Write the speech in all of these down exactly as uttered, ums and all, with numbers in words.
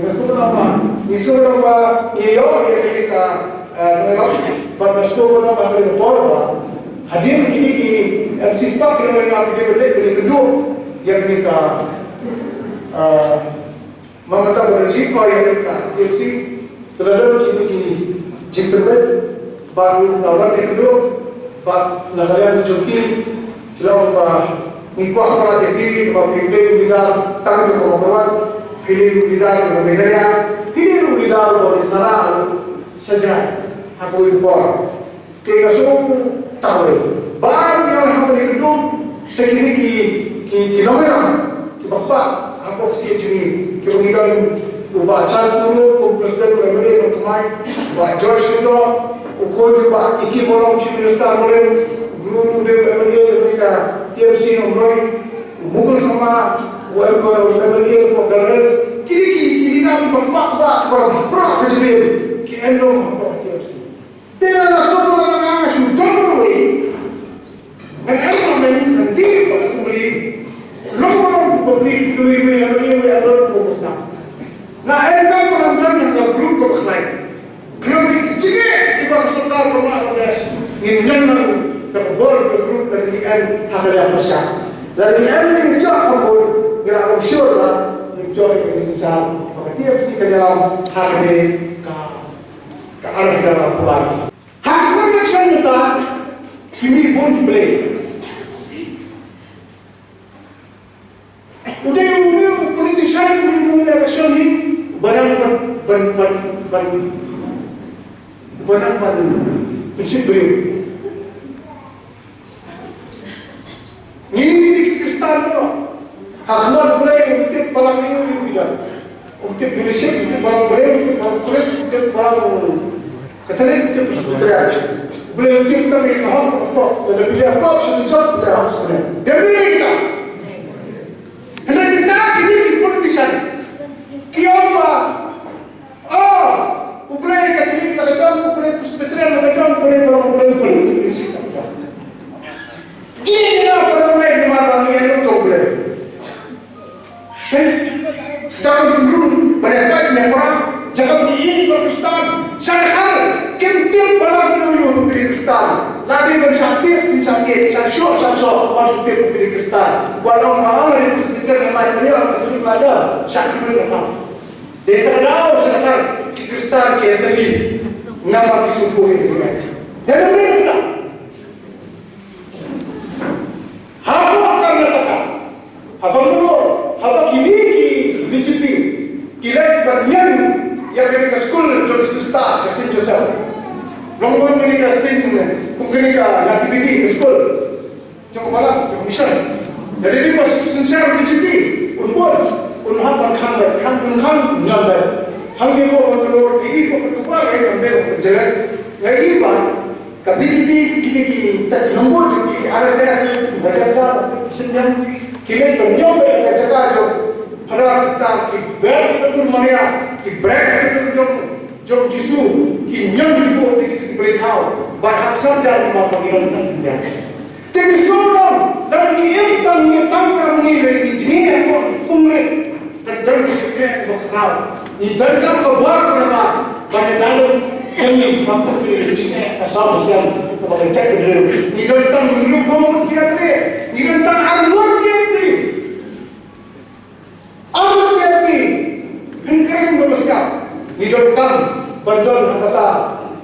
Nga sngewbha ba, nga sngewbha ba ngi ïoh ïa kane ka, eh, nongïalam, bad nga sngewbha ba ha kane ka por ba hadien kine ki M C spah ki nongïalam ki dei ban leh kane ka duh ïa kane ka, eh, Mamata Banerjee, ko ïa kane ka T M C, te la don kine ki jingpynbeit ba ngi la wan ïa ka duh, ba na ka liang jong ki, ki la ong ba ngi kwah palat ïa phi, ba phi dei u leader tang jong ka Mawkyrwat, phi dei u leader jong ka Meghalaya, phi dei u leader uba ngi sngewsarong sha jrong ha kawei ka por. Te nga sngewthuh tang wei ba ngi ïa ha kane ka duh sa kine ki, ki, ki nongïalam kiba kpa ha ka C H U E, kiba ngi don u Bah Charles Tungrung kum President u M L A nongthymmai, Bah George Lyngdoh, u khun u Bah Icky Molong, Chief Minister Moren, u Blue u dei u M L A jong ka T M C Nongroi, u Mukul Sangma, u M L A, u M L A u Congress, kine ki, ki leader kiba kpa, kpa, kiba kpa ka jingim, ki em noh ha ka T M C. Te nga la sngewthuh ba nga shu don kawei. Ngan em ha main, ngan dih ha assembly. Long ba long public, kiwei kiwei, kiwei kiwei, kiwei kiwei. Nga em kam ba ngan don ha ka group kaba khlaiñ. Khlem ki jingeh kiba ka sorkar ka mad, ngin ïeng nang da ka bor ka group ka ngi em ha ka liang pyrshah. Lada ngi em ngi jop ka bor, ngi la long sure ba ngi jop ïa ka synshar ba ka T M C kan ïalam ha kane ka Ka ar hajar arphew lai. Ha ka election mynta, ki mih bun ki blei. U dei u, u politician, u dei u election hi, ba dang ban, ban, ban, ban, ba dang ban pynshitom briew. Ngi, ngi ki Khristan mo. Ha khmat U Blei um tip ba la ngi u ïa u ïa. Um tip fellowship, um tip ba la U Blei, um tip ba la Khrist, um tip ba la Katholik, um tip Presbyterian. U Blei um tip tang ïa ka hok, ka pop. Lada phi ïa pop sha ka jot, phi ïa hok sha ka. Dei ne ïa ka. Hynrei kita kine ki politician ki ong ba Oh, U Blei Katholik la ka jong, U Blei Presbyterian la ka jong, U Blei Barong, U Blei, U Blei, U Blei, U Blei. Ji na para U Blei ni mar ni ïa U Blei. Eh? Sdang dum ba ne bai ne pra, jaka ni i ba Kristan, sha khal, kim tip ba la ni u yu Kristan. La ni ban sha tip, kim sha tip, sha sho, sha sho, ba sha tip Kristan. Ba long ba ni Presbyterian la ni Katholik la jong, sha sha ni. Te ka daw sha ka ki Khristan ki ïatylli namar ki sngewthuh ïa ka jingeh. Ïa ka jingeh. Haba Karnataka, haba Bangalore, haba kine ki B J P ki leit ban ñion ïa kane ka skul jong ki sister ka Saint Joseph. Long ban kane ka Saint, kum kane ka Nativity ka skul. Jong ka balang, jong ka mission. Lada dei ba synshar B J P, un bun, un hap ban khang beit, khang, un khang ñion beit. Hangne ko Bangalore, i ko ka tukar, i ka bel ka jeret. Nga i ba ka B J P, kine ki, ta ki nombor ki, ki R S S, ba jaka, ki shin ñion, ki leit ban ñion beit ka jaka jong Father Sister, ki bret ka dur Maria, ki bret ka dur jong jong Jisu, ki ñion ki buh ïa kito ki blei thaw, bad hap sngew jar namar ba ki long tang ki ñion. Te ki shu long, lada ngi im tang, ngi tang tang ngi leh ki jingeh hapoh ki pung rit, ka don ka jingeh kaba khraw. Ngi donkam ka bor kaba, ba ngi dang don jingeh ba pun ki jingeh ka saw ka sian, kaba ka jaitbynriew. Ngi don tang ruh bun ki ïatylli, ngi don tang ar ngut ki ïatylli. Ar ngut ki ïatylli, phin kren kaba sngap. Ngi donkam ban don ha kata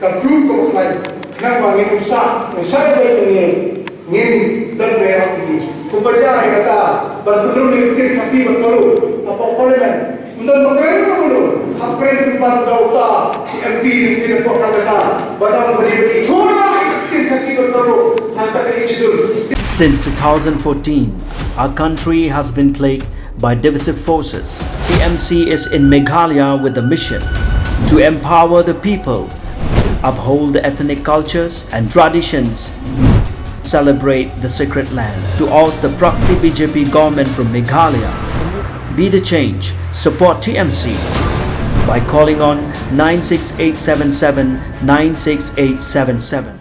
ka group kaba khlaiñ. Khnang ba ngin ym sah, ngin sah ïa ka jingim, ngin don ïa ka jingim. Kumba jia ïa kata ban pynrung ïa ka ktien Khasi bad Garo hapoh Parliament. Ym don ba kren kumno, hap kren kumba da uta ki M P ki ktien hapoh Calcutta. Ba dang ba dei ba dei thura ïa ka ktien Khasi bad Garo ha kata ka schedule. Since two thousand fourteen, our country has been plagued by divisive forces. T M C is in Meghalaya with the mission to empower the people, uphold the ethnic cultures and traditions, celebrate the sacred land. To oust the proxy B J P government from Meghalaya, be the change, support T M C by calling on nine six eight seven seven nine six eight seven seven.